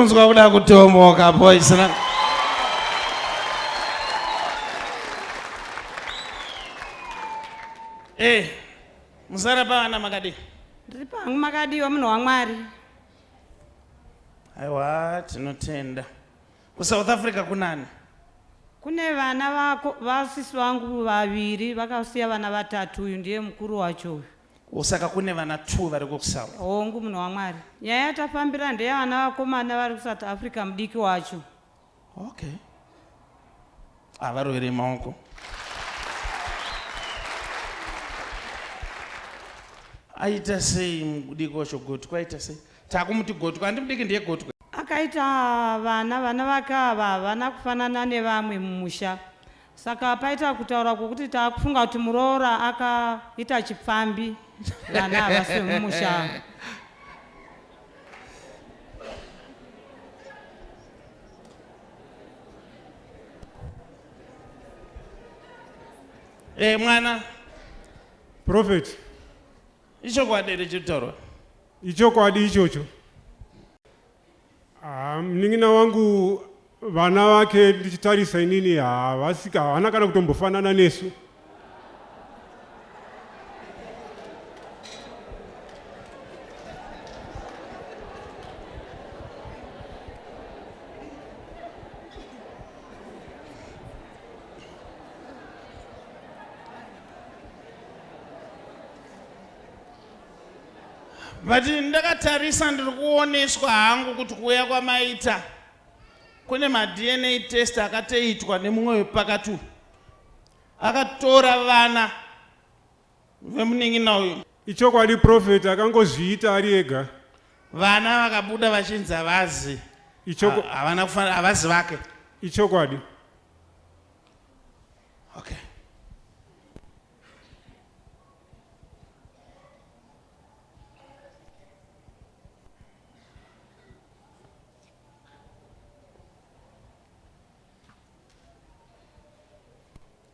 kunzwa kuda kutomoka boys. Eh, musara pavana makadii? Ndiri pangu makadiwa munhu waMwari. Aiwa, tinotenda. KuSouth Africa kunani? Kune vana vako vasisi vangu vaviri vakasiya vana vatatu uyu ndiye mukuru wacho uyu. Saka kune vana 2 vari kuSouth. Hongu munhu waMwari. Nyaya yatafambira ndeyevana vakomana vari kuSouth Africa mudiki wacho. Okay. Avarovere maoko. Aita sei mudiki wacho gotwe aita sei? Takumuti gotwe, handi mudiki ndiye gotwe. Akaita vana, vana vake ava havana kufanana nevamwe mumusha. Saka paita kutaura kwokuti takufunga kuti muroora akaita chipfambi, vana havasi vemumusha. Eh, mwana. Prophet. Ichokwadi here chiri kutaurwa? Ichokwadi ichocho. Ah, munin'ina wangu vana vake ndichitarisa inini havasika havana kana kutombofanana nesu. But ndakatarisa ndiri kuoneswa hangu kuti kuuya kwamaita kune maDNA test akatoitwa nemumwe wepakati uyu akatora vana vemunin'ina uyu. Ichokwadi prophet akangozviita ari ega. Vana vakabuda vachinzi havazi havana kufanira havazi vake. Ichokwadi. Okay.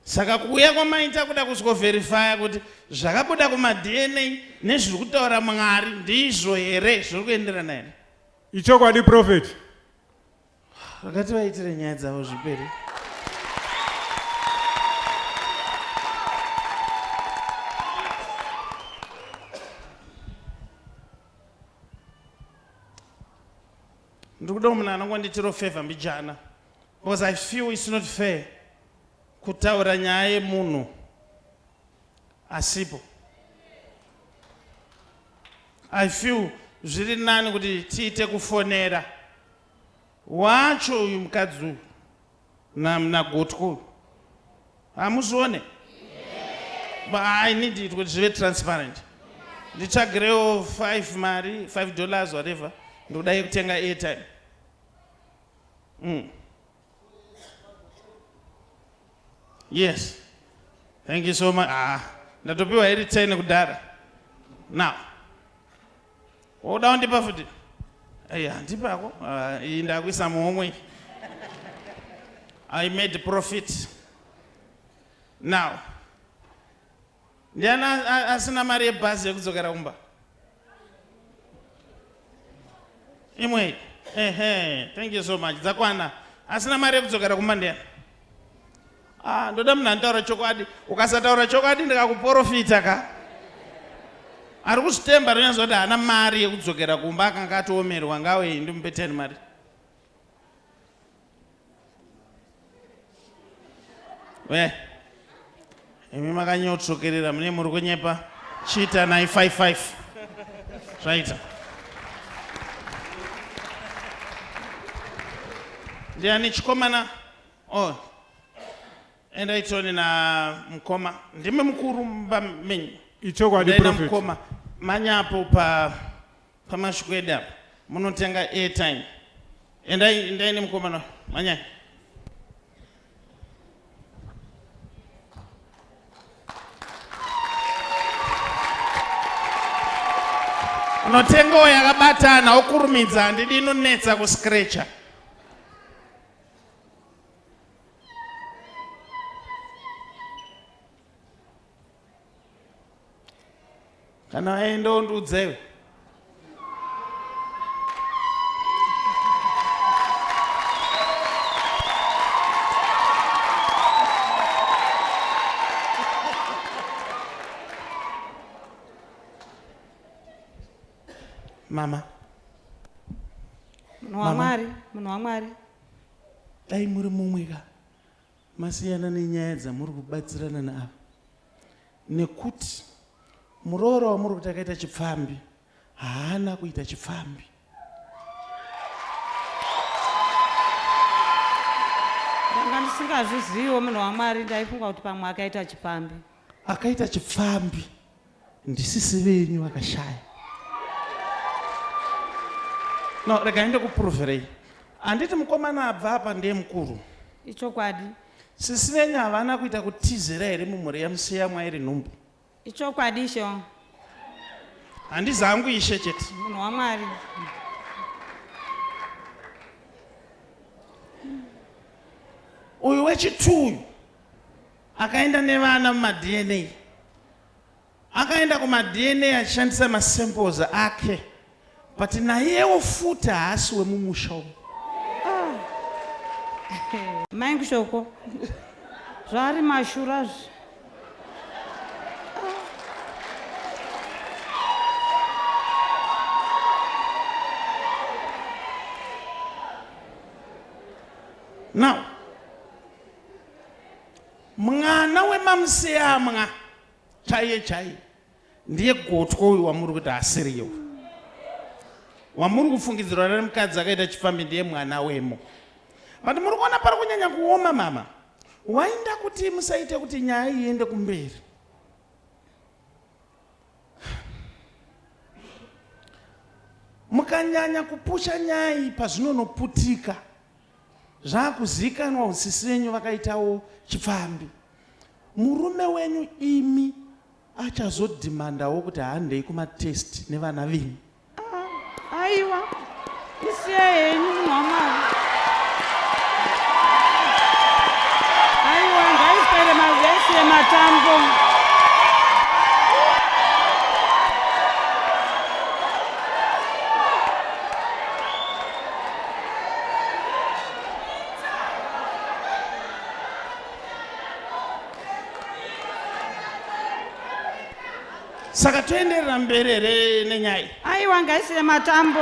Saka kuuya kwamaita kuda kuzgoverifya kuti zvakabuda kumaDNA nezviri kutaura Mwari ndizvo here zviri kuenderana here? Ichokwadi prophet. Vakati vaitire nyaya dzavo zvipere. Ndiri kuda munhu anongonditiro favor mbijana because I feel it's not fair kutaura nyaya yemunhu asipo. I feel zviri nani kuti tiite kufonera wacho uyu mukadzi uyu nagotwe uyu hamuzvione but I need it kuti zvive transparent nditsvagirewo 5 mari 5 dollars whatever ndoda yekutenga airtime mm. Yes. Thank you so much. Ah, ndatopiwa iri 10 kudhara. Now. Woda undipa futi? Aya, ndipako. Ah, iyi ndakuisa muhomwe. I made profit. Now. Ndiani asina mari yebhazi yekudzokera kumba? Imwe. Ehe, thank you so much. Dzakwana. Asina mari yekudzokera kumba ndiani? Ah, ndoda munhu anotaura chokwadi. Ukasataura chokwadi ndikakuporofita ka. Ari kuzvitemba rinyanzwa kuti haana mari yekudzokera kumba akanga atoomerwa ngawe ndimupe 10 mari. We imi makanyotsokerera mune muri kunyepa chiita nai 55 zvaita ndiani chikomana oh endai tione na mukoma ndimi mukuru mumba menyu Ichokwadi Endai na prophet. mukoma manyapo pa Pamashikwede apa munotenga airtime. Endai endai nemukomana manyai. Unotengawo yakabatana wokurumidza handidi inonetsa kuscratcher. Kana waenda undiudze iwe. Mama. Munhu waMwari, munhu waMwari. Dai muri mumwe ka masiyana nenyaya dzamuri kubatsirana naava nekuti muroora wamuri kuti akaita chipfambi haana kuita chipfambi. Ndanga ndisingazviziviwo munhu waMwari, ndaifunga kuti pamwe akaita chipfambi. Akaita chipfambi ndisisi venyu vakashaya. No, regai ndikuproverei. Handiti mukomana abva apa ndiye mukuru. Ichokwadi. Sisi venyu havana kuita kutizira here mumhuri yaMuseyamwa iri nhumbu? Ichokwadi ishe wangu. Handizi hangu ishe chete. Munhu waMwari. Uyu wechitu uyu akaenda nevana mumaDNA. Akaenda kumaDNA achishandisa masamples ake but naiyewo futi haasi wemumusha umu. Ah. Mai Nkushoko, zvaari mashura zvi. Now, mwana wemamuseyamwa chaiye chaiye ndiye gotwe uyu wamuri kuti asiriye uyu wamuri kufungidzirwa nemukadzi akaita chifambi ndiye mwana wemo but muri kuona pari kunyanya kuoma mama wainda kuti musaite kuti nyaya iende kumberi mukanyanya kupusha nyaya iyi pazvinonoputika Zvakuziikanwa kuti sisi venyu vakaitawo chipfambi. Murume wenyu imi achazodhimandawo kuti handei kumatest nevana venyu. Ah, aiwa, isiye henyu munhu waMwari. Aiwa, ngaiswere ngaisiye matambo. Saka toenderera mberi here nenyaya? Aiwa, ngaisiye matambo.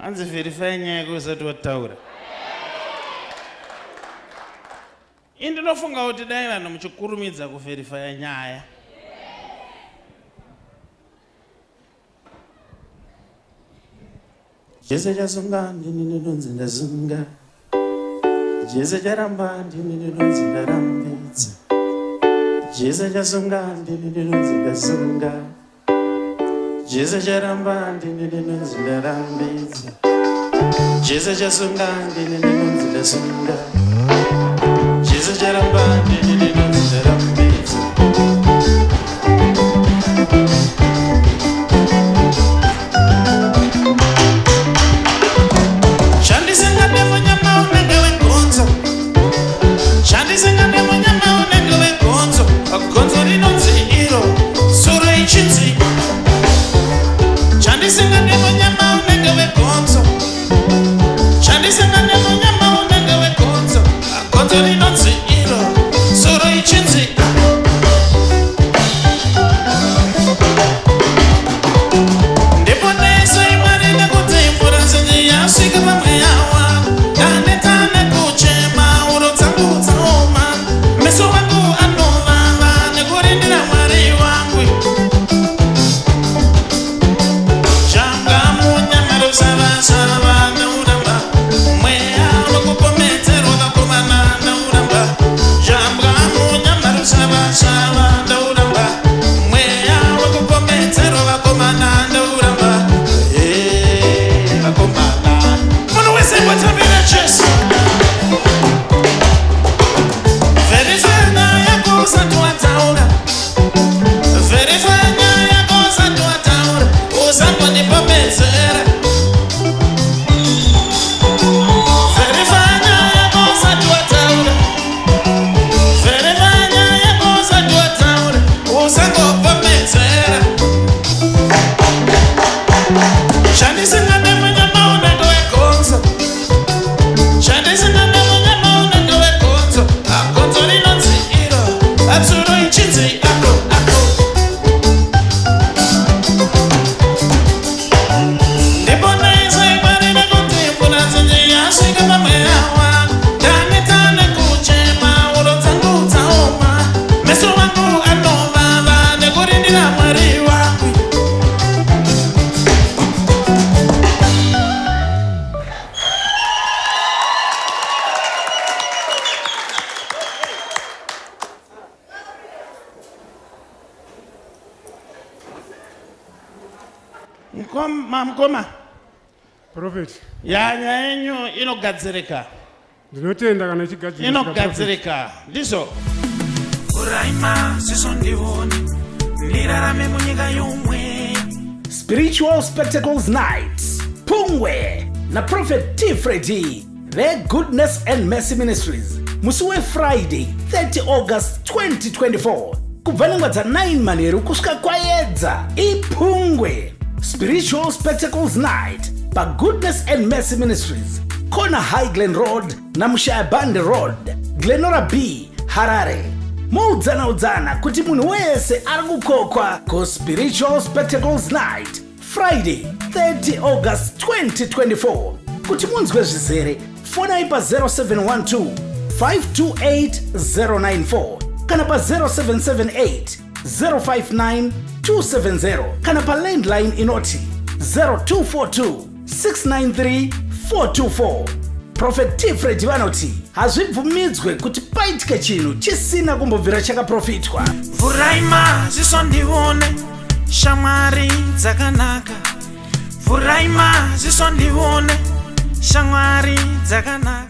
Hanzi verify nyaya yako usati wataura. Ini ndinofunga kuti dai vanhu muchikurumidza kuverifya nyaya. Jese chasunga ndini ndinonzi ndasunga. Jese charamba ndini ndinonzi ndarambidza. Jese chasunga ndini ndinonzi ndasunga. Jese charamba ndini ndinonzi ndarambidza. Jese chasunga ndini ndinonzi ndasunga. Jese charamba ndini ndinonzi ndarambidza. Chandisingade munyama unenge wegonzo. Chandisingade munyama unenge wegonzo. Gonzo rinonzi iro, soro ichinzi. Chandisingade munyama unenge wegonzo. Chandisingade munyama unenge wegonzo. Gonzo rinonzi iro, soro ichinzi. Mamukoma. Prophet. Ya, nyaya yenyu inogadzirika. Ndinotenda kana ichigadzirika. Inogadzirika, ndizvo. Vhurai maziso ndione, ndirarame munyika yomwe. Spiritual Spectacles Night Pungwe naProphet T Freddy veGoodness and Mercy Ministries musi weFriday 30 August 2024 kubva nenguva dza9 manheru kusvika kwaedza. Ipungwe Spiritual Spectacles Night paGoodness and Mercy Ministries, corner High Glen Road naMushaya Bande Road, Glenora B, Harare. Moudzana udzana kuti munhu wese ari kukokwa kuSpiritual Spectacles Night, Friday 30 August 2024. Kuti munzwe zvizere, fonai pa0712 528 094 kana pa0778 059 270 kana palandline inoti 0242 693 424. Prophet T Fred vanoti hazvibvumidzwe kuti paitike chinhu chisina kumbobvira chakaprofitwa. Vhurai maziso ndione shamwari dzakanaka. Vhurai maziso ndione shamwari dzakanaka.